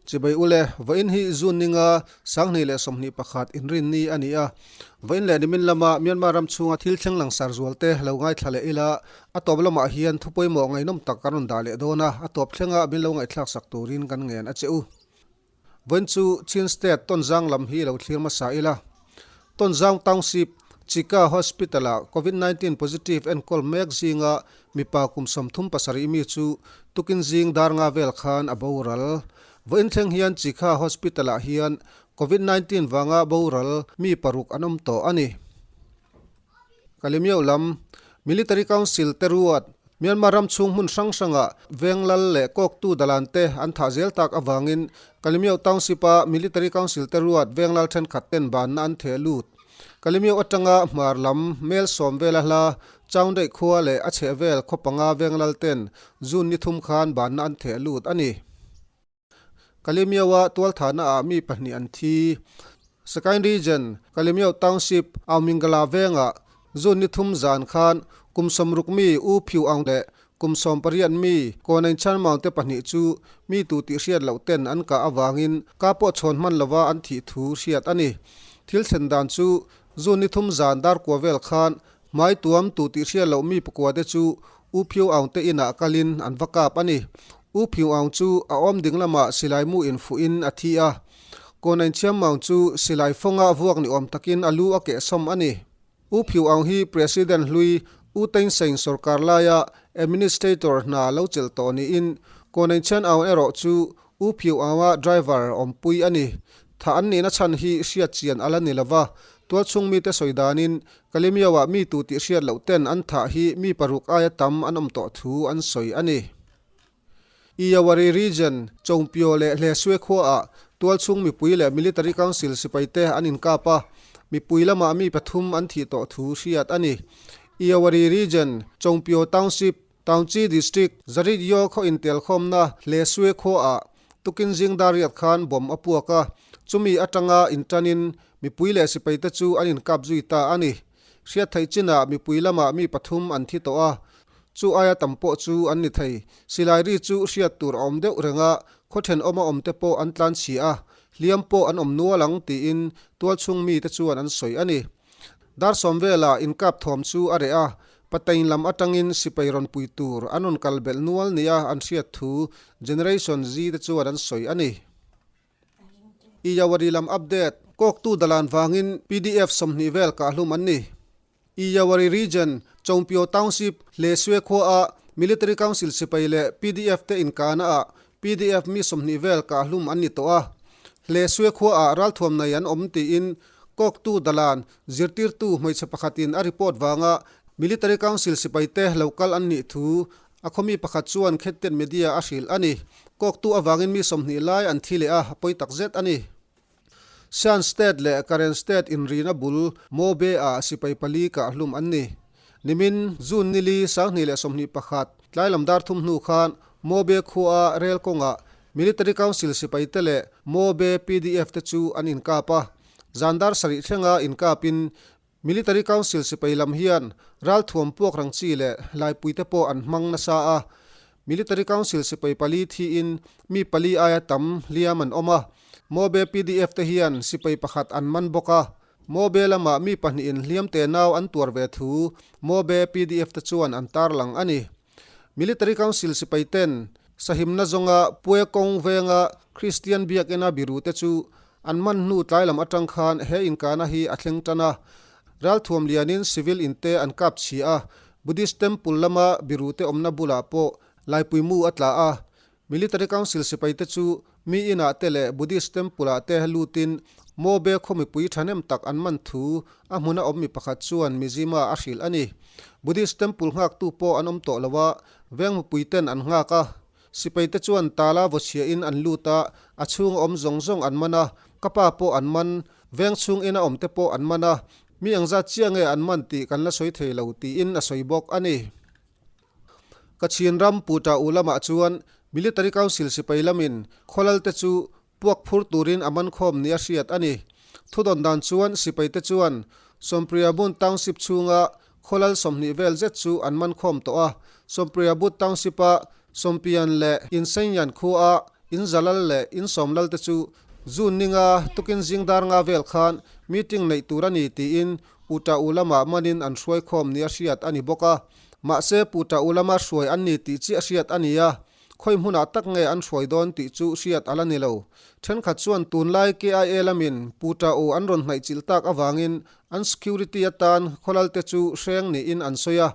Chibai ule, vawiin hi June ninga 2021 inrinni a ni a. Vawiin leh nimin lama Myanmar ram chhunga thil thleng langsar zualte lo ngaithla leh ila, a tawp lamah hian thu pawimawh ngaihnawm tak kan rawn dah leh dawn a, a tawp thlenga min lo ngaihthlak sak turin kan ngen a che u. Vawiin chu Chin State Tonzang lam hi lo thlir hmasa ila. Tonzang Township, Chika Hospital-ah Covid 19 positive enkawl mek zinga mipa kum 37 mi chu tukin zing dar nga vel khan a boral. Vawiin thleng hian Chika Hospital-ah hian Covid 19 vanga boral mi paruk an awm tawh a ni. Kalemiau lam Military Council te ruat Myanmar ram chhung hmun hrang hrangah veng lal leh kawktu dalan te an thah zel tak avangin Kalemiau Township-a Military Council te ruat veng lal thenkhat ten banna an theh lut. Kalemiau atanga hmar lam mel sawm vela hla Chaundaih khua leh a chhehvel khaw panga veng lal ten June ni thum khan banna an theh lut a ni. Kalemiau-a tualthahna ah mi pahnih an thi. Sakain Region, Kalemiau Township, Aumingala vengah June ni thum zan khan kum sawmruk mi U Phiu Aung leh kum 18 mi Ko Nain Chan Maung te pahnih chu mi tu tih hriat loh ten an kah avangin ka pawh chhawn hman lova an thih thu hriat a ni. Thil thlen dan chu June ni thum zan dar kua vel khan hmai tuam tu tih hriat loh mi pakua te chu U Phiu Aung te inah kalin an va kap a ni. U Phiu Aung chu a awm ding lamah silai mu infuhin a thi a. Kawn Inchhiam Maung chu silai fawnga vuak ni awm takin a lu a kehsawm a ni. U Phiu Aung hi President hlui U Thein Sein sorkar laia Administrator hna lo chelh tawh niin Kawn Inchhian Aung erawh chu U Phiu Aung-a driver awmpui a ni. Thah an nihna chhan hi hriat chian a la ni lova, tualchhung mite sawi danin Kalemiau-ah mi tu tih hriat loh ten an thah hi mi paruk aia tam an awm tawh thu an sawi a ni. Iyawari Region, Chongpio leh Hlesue khuaah tualchhung mipui leh Military Council sipaite an inkap a, mipui lamah mi pathum an thih tawh thu hriat a ni. Iyawari Region, Chongpio Township, Taungchi District, Zarityo khaw intelkhawmna Hlesue khuaah tukin zing dar riat khan bomb a puak a, chumi atanga intanin mipui leh sipaite chu an inkap zui ta a ni. Hriat theih chinah mipui lamah mi pathum an thi tawh a, chu aia tam pawh chu an ni thei. Silai ri chu hriat tur a awm deuh reng a, khaw thenawma awmte pawh an tlan chhi a, hliam pawh an awm nual ang tiin tualchhung mite chuan an sawi a ni. Dar sawm velah inkap thawm chu a reh a, Patain lam atangin sipai rawn pui tur an rawn kal belh nual nia an hriat thu Generation Z te chuan an sawi a ni. Iyawari lam update, Kawktu dalan vangin pdf 20 vel kahhlum an ni. Iyawari Region, Chongpio Township, Hlesue khuaah Military Council sipai leh pdf te inkahna ah pdf mi 20 vel kahhlum an ni tawh a. Hlesue khuaah ralthuam nei an awm tiin Kawktu dalan zirtirtu hmeichhe pakhatin a report vanga Military Council sipaite lo kal an nih thu A khawmi pakhat chuan Khettet Media a hrilh a ni. Kawktu avangin mi 20 lai an thi leh a, a pawi tak zet a ni. Shan State leh Karen State inrina bul Mobe-ah sipai pali kah hlum an ni. Nimin, June nili, 2021, tlai lam dar thum hnu khan Mobe khua rel kawngah Military Council sipaite leh Mobe PDF te chu an inkap a. Zan dar sarih thlenga inkapin Military Council sipai lam hian ralthuam puak rang chi leh laipuite pawh an hmang nasa a. Military Council sipai pali thiin mi pali aia tam hliam an awm a. Mobe pdf te hian sipai pakhat an man bawk a. Mobe lamah mi pahnihin hliam te nau an tuar ve thu Mobe pdf te chuan an tarlang a ni. Military Council sipai ten sahimna zawnga Pue kawng venga Kristian biakina biru te chu an man hnu tlai lam atang khan he inkahna hi a thleng tan a. Ralthuam lianin civil in te an kap chhi a, Buddhist temple lama biru te awmna bulah pawh laipui mu a tla a. Military Council sipai te chu mi inah te leh Buddhist temple ah te lutin Mobe khaw mipui thahnem tak an man thu a hmuna awm mi pakhat chuan Mizzima a hrilh a ni. Buddhist temple nghaktu pawh an awm tawh lo a, veng mipui ten an nghak a. Sipai te chuan tala vawchhiahin an lut a, a chhung a awm zawng zawng an man a, ka pa pawh an man, veng chhung ina awm te pawh an man a, mi engzat chiah nge an man tih kan la sawi thei lo tiin a sawi bawk a ni. Kachin ram Puta u lamah chuan Military Council sipai lamin khawlal te chu puak phur turin a man khawm ni a hriat a ni. Thudawn dan chuan sipai te chuan Sompriyabun Township chhunga khawlal 20 vel zet chu an man khawm tawh a. Sompriyabut Township-a Sompian leh Insengyan khua-a In za lal leh in sawm lal te chu June ninga tukin zing dar nga vel khan meeting neih tur a ni tiin Puta U lamah manin an hruai khawm nia hriat a ni bawk a. Mahse Puta U lama hruai an ni tih chiah hriat a ni a, khawi hmunah tak nge an hruai dawn tih chu hriat a la ni lo. Thenkhat chuan tunlai KIA lamin Puta U an rawn hnaih chilh tak avangin an security atan khawlal te chu hreng niin an sawi a.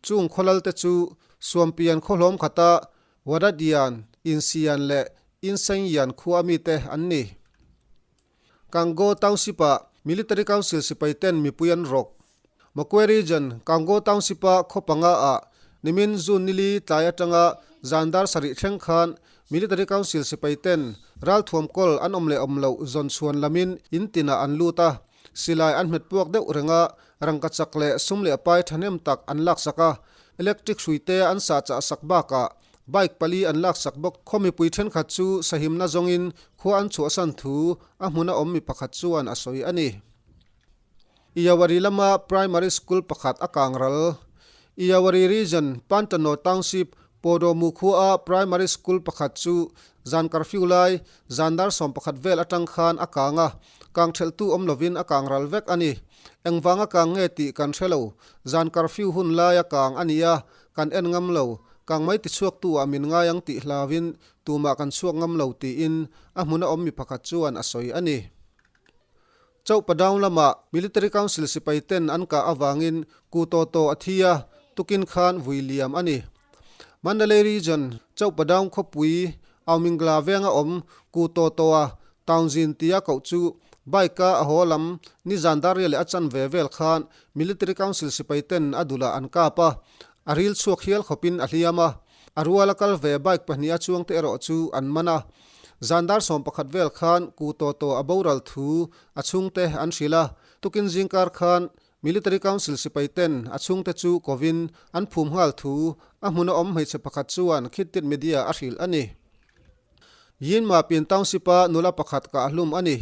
Chung khawlal te chu Suampian khawhlawm khata Wadadian, Insian leh Insengyan khua mite an ni. Kango Township-ah Military Council sipai ten mipui an rawk. Magway Region, Kango Township-a khaw panga-ah nimin June nili tlai atanga zan dar sarih thleng khan Military Council sipai ten ralthuam kawl an awm leh awm loh zawn chhuan lamin in tinah an lut a, silai an hmet puak deuh reng a, rangkachak leh sum leh pai thahnem tak an laksak a, electric hruite an sahchah sak bakah Bike pali an laksak bawk. Khaw mipui thenkhat chu sahimna zawngin khua an chhuahsan thu a hmuna awm mi pakhat chuan a sawi a ni. Iyawari lama Primary School pakhat a kang ral. Iyawari Region, Pantano Township, Podomu khuaa Primary School pakhat chu zan curfew lai zan dar 11 vel atang khan a kang a, kang thelhtu awm lovin a kang ral vek a ni. Engvanga kang nge tih kan hre lo. Zan curfew hun laia kang a ni a, Kan en ngam lo, kang mai tichhuaktu ah min ngai ang tih hlauin tumah kan chhuak ngam lo tiin a hmuna awm mi pakhat chuan a sawi a ni. Chauhpa down lamah Military Council sipai ten an kah avangin ku taw taw a thi a, tukin khan vui liam a ni. Mandalay Region, Chauhpa down khawpui Aumingla venga awm ku taw taw a Townzin tia koh chu bike-a a haw lam nizan dar rial leh a chanve vel khan Military Council sipai ten a dulah an kap a, a ril chhuak hial khawpin a hliam a, a rual a kal ve bike pahnih a chuang te erawh chu an man a. Zan dar 11 vel khan ku taw taw a boral thu a chhungte an hrilh a, tukin zingkar khan Military Council sipai ten a chhungte chu kovin an phum nghal thu a hmuna awm hmeichhe pakhat chuan Khittit Media a hrilh a ni. Yinma Pin Township-a nula pakhat kah hlum a ni.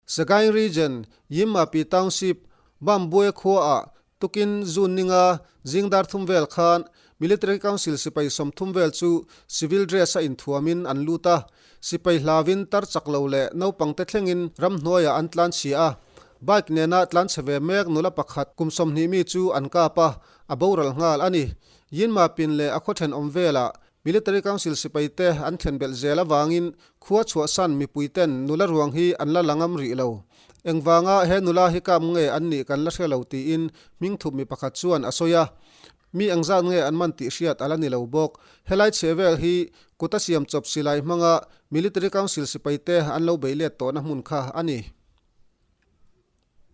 Sagaing Region, Yimmapi Township, Bambue khuaah tukin June ninga zing dar thum vel khan Military Council sipai 30 vel chu civil dress a inthuamin an lut a, sipai hlavin tar chak lo leh naupangte thlengin ramhnuaiah an tlan chhia a. Bike nena tlan chhe ve mek nula pakhat kum 20 mi chu an kap a, a boral nghal a ni. Yinmapin leh a khaw thenawm velah Military Council sipaite an thlen belh zel avangin khua chhuahsan mipuiten nula ruang hi an la la ngam rih lo. Engvanga he nula hi kap nge an nih kan la hre lo tiin hmingthup mi pakhat chuan a sawi a. Mi engzat nge an man tih hriat a la ni lo bawk. Helai chhe vel hi kut a siam chawp silai hmanga Military Council sipaite an lo beih let tawhna hmun kha a ni.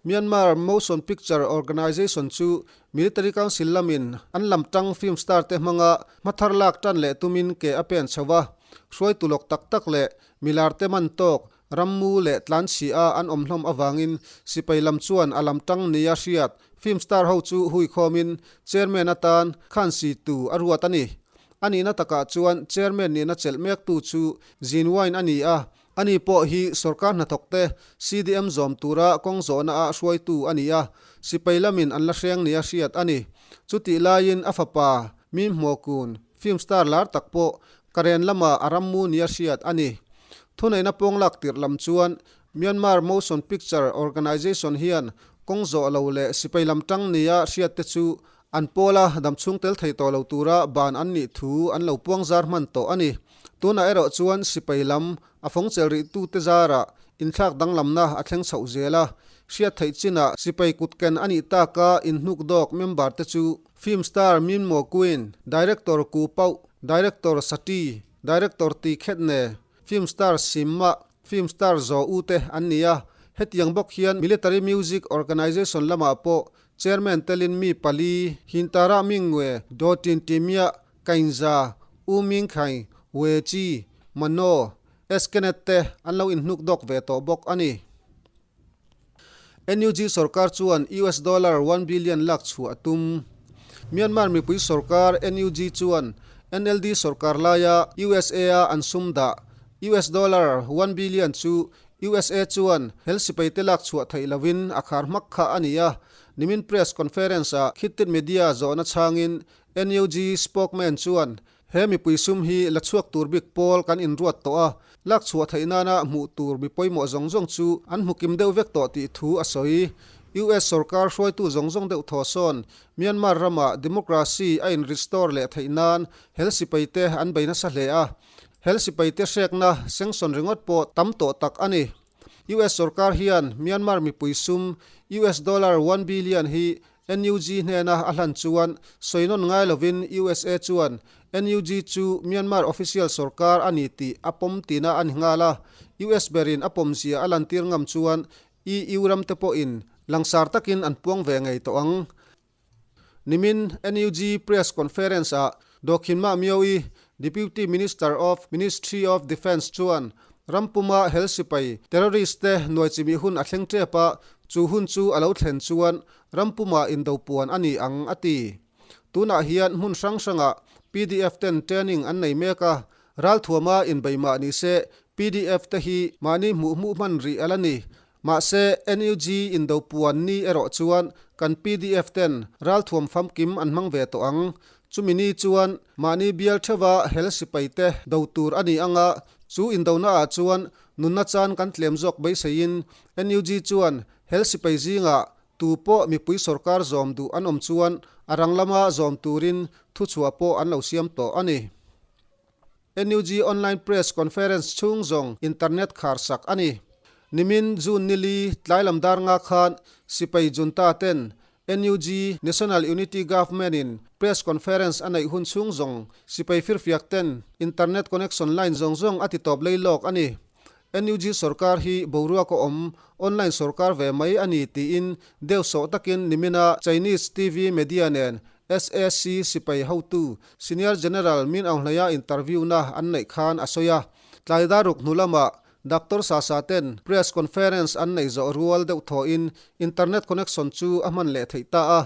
Myanmar Motion Picture Organization chu Military Council lamin an lam tang film star te hmanga hmathar lak tan leh tumin ke a pen chho a, hruaitu lawk tak tak leh milar te man tawk rammu leh tlanchhi a an awm hlawm avangin sipai lam chuan a lam tang nia hriat film star ho chu hui khawmin chairman atan khan si tu a ruat a ni. A nihna takah chuan chairman nihna chelh mektu chu Zin Wine a ni a, Ani pawh hi sorkar hnathawkte CDM zawm tura kawng zawhnaah hruaitu a ni a, sipai lamin an la hreng nia hriat a ni. Chutih laiin a fapa Mim Hmuakun, film star lar tak pawh Karen lama a rammu nia hriat a ni. Thuneihna pawnglak tirh lam chuan Myanmar Motion Picture Organization hian kawng zawh lo leh sipai lam tang nia hriatte chu An pawla damchhung tel thei tawh lo tura ban an nih thu an lo puang zar hman tawh a ni. Tunah erawh chuan sipai lam a fawng chelh rih tute zarah inthlak danglamna a thleng chhoh zel a. Hriat theih chinah sipai kutken a nih taka inhnuk dawk member te chu Film star Min Mo Queen, Director Ku Pauh, Director Sati, Director Ti Khet Ne, Film star Sim Mah, Film star Zaw U te an ni a. Hetiang bawk hian Military Music Organization lamah pawh Chairman telin mi pali, Hintara Mingwe, Do Tin Timia, Kainza, U Ming Khaing, We Chi, Mano, Eskenet te an lo inhnuk dawk ve tawh bawk a ni. NUG sorkar chuan US dollar one billion lak chhuah a tum. Myanmar mipui sorkar NUG chuan NLD sorkar laia USA a an sum dah US dollar one billion chu USA chuan hel sipaite lak chhuah theih lovin a khar hmak kha a ni a, nimin press conference-ah Khittit Media zawhna chhangin NUG spokesman chuan He mipui sum hi la chhuak tur bik pawl kan inruat tawh a, lak chhuah theih nana hmuh tur mi pawimawh zawng zawng chu an hmu kim deuh vek tawh tih thu a sawi. US sorkar hruaitu zawng zawng deuh thaw sawn Myanmar ramah democracy a in restore leh theih nan hel sipai te an bei nasa hle a, hel sipai te hrekna sanction ringawt pawh tam tawh tak a ni. US sorkar hian Myanmar mipui sum US dollar one billion hi NUG hnena a hlan chuan sawi nawn ngai lovin USA chuan NUG chu Myanmar official sorkar a ni tih a pawm tina a ni nghal a, US berin a pawmzia a lantir ngam chuan EU ramte pawhin langsar takin an puang ve ngei tawh ang. Nimin NUG Press Conference-ah Daw Khin Mah Myo-i, Deputy Minister of Ministry of Defence chuan rampuma hel sipai, terrorist, te nuai chimih hun a thleng tep a, chu hun chu a lo thlen chuan rampuma indo puan a ni ang a ti. Tunah hian hmun hrang hrangah PDF ten training an nei mek a, ralthuama inbei mah ni se PDF te hi mahni hmuh hmuh hman rih a la ni. Mahse, NUG indo puan ni erawh chuan kan pdf ten ralthuam famkim an hmang ve tawh ang. Chumi ni chuan mahni bial theuha hel sipai te do tur a ni ang a, chu indona ah chuan nunna chan kan tlem zawk beiseiin NUG chuan hel sipai zingah tu pawh mipui sorkar zawm duh an awm chuan a rang lama zawm turin thuchhuah pawh an lo siam tawh a ni. NUG Online Press Conference chhung zawng internet khar sak a ni. Nimin June nili tlai lam dar nga khan Sipai Junta ten NUG, National Unity Government, in Press Conference a neih hun chhung zawng Sipai firfiak ten internet connection line zawng zawng a ti tawp lei lawk a ni. NUG sorkar hi boruak a awm online sorkar ve mai a ni tiin deuh sawh takin nimina Chinese TV media nen SAC sipai hotu Senior General Min Aung Hlaia interview na an neih khan a sawi a. Tlai daruk hnu lamah Doctor Sasa ten press conference an neih zawh rual deuh thawhin internet connection chu a hman leh theih ta a.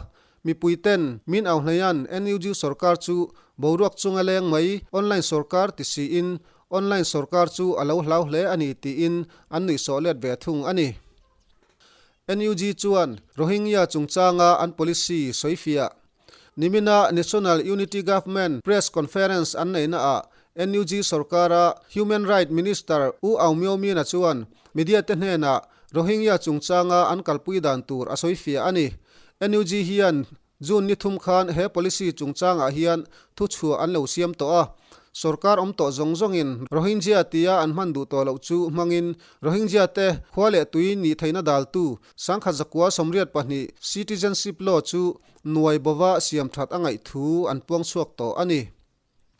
Mipui ten Min Aung Hlaia'n NUG sorkar chu boruak chunga leng mai online sorkar ti siin online sorkar chu a lo hlau hle a ni tiin an nuihsawh let ve thung a ni. NUG chuan Rohingya chungchanga an policy sawifiah. Nimina National Unity Government Press Conference an neihnaah NUG sorkara Human Right Minister U Aung Myo Min-a chuan media te hnenah Rohingya chungchanga an kalpui dan tur a sawifiah a ni. NUG hian June ni thum khan he policy chungchangah hian thuchhuah an lo siam tawh a, sorkar awm tawh zawng zawngin Rohingya tia an hman duh tawh loh chu hmangin Rohingya te khua leh tui nih theihna daltu 1982 Citizenship Law chu nuai bova siam that a ngaih thu an puang chhuak tawh a ni.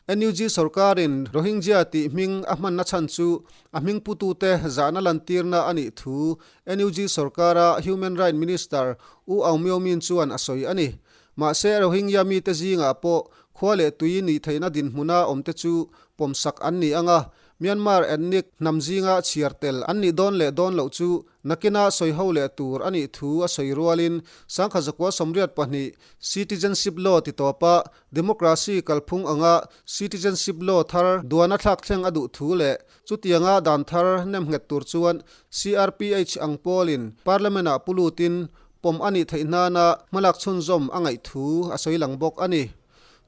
NUG sorkarin Rohingya tih hming a hmanna chhan chu a hming putute zahna lantirna a nih thu NUG sorkara Human Right Minister U Aung Myo Min chuan a sawi a ni. Mahse Rohingya mite zingah pawh khua leh tui nih theihna dinhmuna awmte chu pawmsak an ni ang a, Myanmar ethnic hnam zinga chhiar tel an nih dawn leh dawn loh chu Nakina sawi ho leh tur a nih thu a sawi rualin 1982 Citizenship Law ti tawpa Democracy kalphung anga Citizenship Law thar duana thlak thleng a duh thu leh chutianga dan thar nem nghet tur chuan CRPH ang pawlin Parliament-ah pu lutin pawm a nih theih nana hmalak chhunzawm a ngaih thu a sawi lang bawk a ni.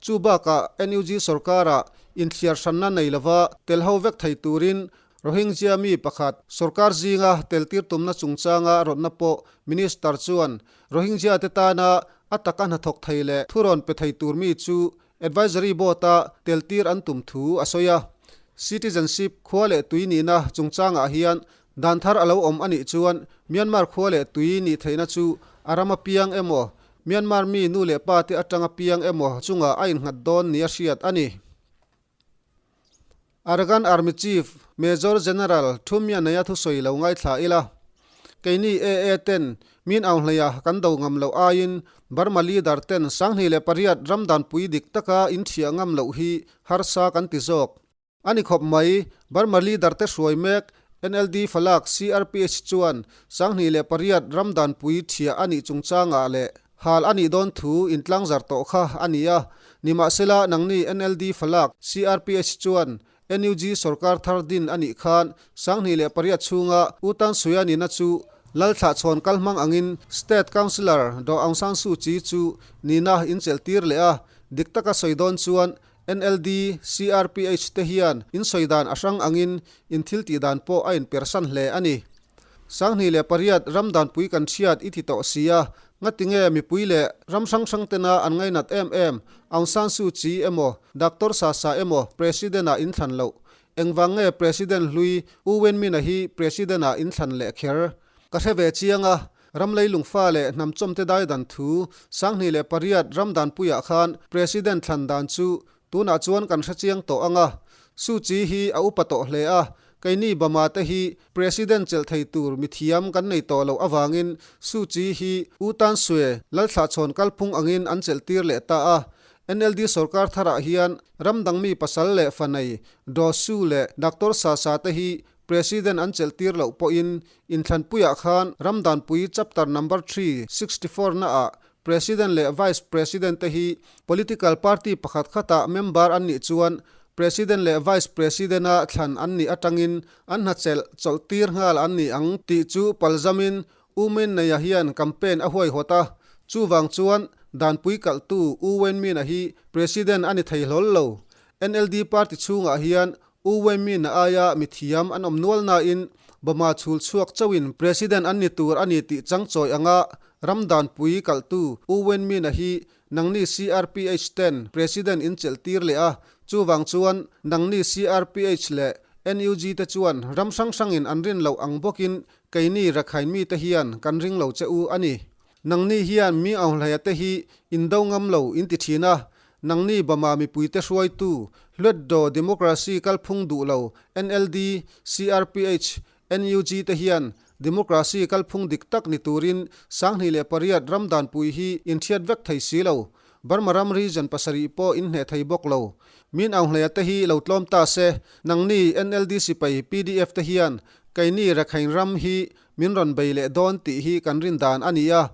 Chu bakah NUG sorkara inthliar hranna nei lova tel ho vek thei turin Rohingya mi pakhat sorkar zinga teltir tumna chungchanga rawtna pawh Minister chuan Rohingya te tana a taka hnathawk thei leh thurawn pe thei tur mi chu Advisory Board-a teltir an tum thu a sawi a. Citizenship khua leh tui nihna chungchangah hian dan thar a lo awm a nih chuan Myanmar khua leh tui nih theihna chu a rama piang emaw Myanmar mi nu leh pa te atanga piang emaw chungah a innghat dawn nia hriat a ni. Arakan Army Chief Major General Thu Mya Naya thusawi lo ngaithla ila, keini AA ten min au hleia kan do ngam loh aiin Burma leader ten 28 ram danpui dik taka in thiah ngam loh hi harsa kan ti zawk. A ni khawp mai, Burma leader te hruai mek NLD falak CRPH chuan 28 ram danpui thiah a nih chungchangah leh Hal a nih dawn thu intlangzar tawh kha a ni a, nimahsela nangni NLD falak CRPH chuan NUG sorkar thar din a nih khan 28 chhunga U Tan Suya nihna chu Lalthlah chhawn kal hmang angin State Councillor Daw Aung San Suu Kyi chu nihna inchelh tir leh a, dik taka sawi dawn chuan. NLD, CRPH te hian in sawi dan a hrang angin in thil tih dan pawh a inpersan hle a ni. 28 ram danpui kan hriat i ti tawh si a, ngatinge mipui leh ram hrang hrang tena an ngainat em em Aung San Suu Kyi emaw Doctor Sasa emaw President ah inthlan loh? Engvang nge President hlui U Win Myint-a hi President ah inthlan leh kher? Ka hre ve chiang a, ram leilungfa leh hnam chawmte dai dan thu 28 ram danpuiah khan President thlan dan chu Tunah chuan kan hre chiang tawh ang a, Suu Kyi hi a upa tawh hle a, keini Bama te hi President chelh thei tur mithiam kan nei tawh loh avangin Suu Kyi hi U Tan Swe Lalthlahchhawn kalphung angin an chelh tir leh ta a. NLD sorkar tharah hian ram dangmi pasal leh fanei Daw Su leh Doctor Sa Sa te hi President an chelh tir loh pawhin inthlanpuiah khan ramdanpui chapter number 364 naah President leh Vice President te hi political party pakhat khatah member an nih chuan President leh Vice President-a thlan an nih atangin an hnachelh chawlh tir nghal an ni ang tih chu palzamin U Min Neia hian campaign a huaihawt a, chuvang chuan danpui kalhtu U Win Myint-a hi President a ni thei hlawl lo. NLD party chhungah hian U Win Myint-a aia mithiam an awm nual nain Bama chhul chhuak chauhin President an ni tur a ni tih changchawi anga ram danpui kalhtu U Win Myint-a hi nangni CRPH ten President in chelh tir leh a, chuvang chuan nangni CRPH leh NUG te chuan ram hrang hrangin an rin loh ang bawkin keini Rakhine mite hian kan ring lo che u a ni. Nangni hian mi auhlaia te hi in do ngam lo in ti thin a, Nangni Bama mipuite hruaitu, Hluatdaw Democracy kalphung duh lo, NLD, CRPH, NUG te hian Democracy kalphung dik tak ni turin 28 ram danpui hi inthiat vek thei si lo. Burma ram region pasarih pawh inhneh thei bawk lo. Min Aung-Hlei-a te hi lo tlawm ta se, nangni NLD sipai pdf te hian keini Rakhine ram hi min rawn bei leh dawn tih hi kan rin dan a ni a,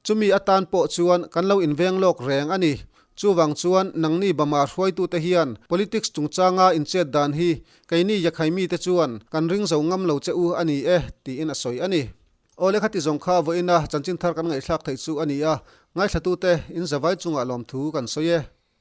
Chumi atan pawh chuan kan lo inveng lawk reng a ni. Chuvang chuan nangni Bama hruaitute hian politics chungchanga inchet dan hi keini Yakhaimi te chuan kan ring zo ngam lo che u a ni e, tiin a sawi a ni. Aw lehkha ti zawng kha vawiina chanchin thar kan ngaihthlak theih chu a ni a, ngaithlatute in zavai chungah lawmthu kan sawi e.